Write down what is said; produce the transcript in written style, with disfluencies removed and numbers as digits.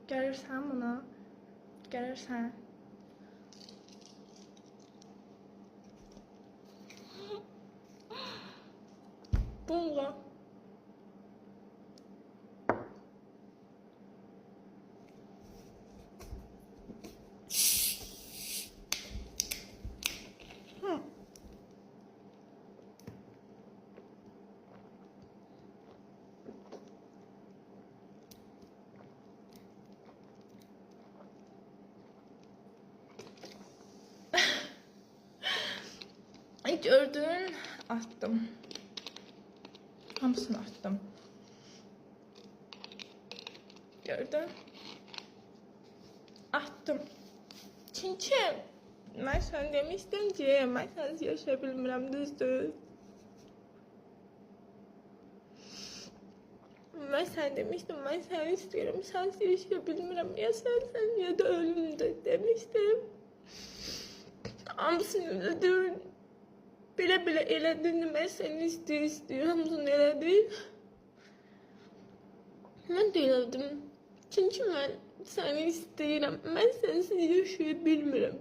Gəlirsən buna? Gəlirsən? Bunga. Hı. Gördün, attım. Hamısını attım. Gördün? Attım. Çünkü mən sana demiştim ki, mən sənsiz yaşaya bilmirəm, düzdür? Mən sənə demiştim, mən səni istəyirəm, sənsiz yaşaya bilmirəm. Ya sənsən, ya da ölümdür demiştim. Hamısını elədin. Belə-belə elədin, mən səni istəyir, hamısını elədin. Mən də elədim. Çünki mən səni istəyirəm. Mən sənsiz yaşaya bilmirəm.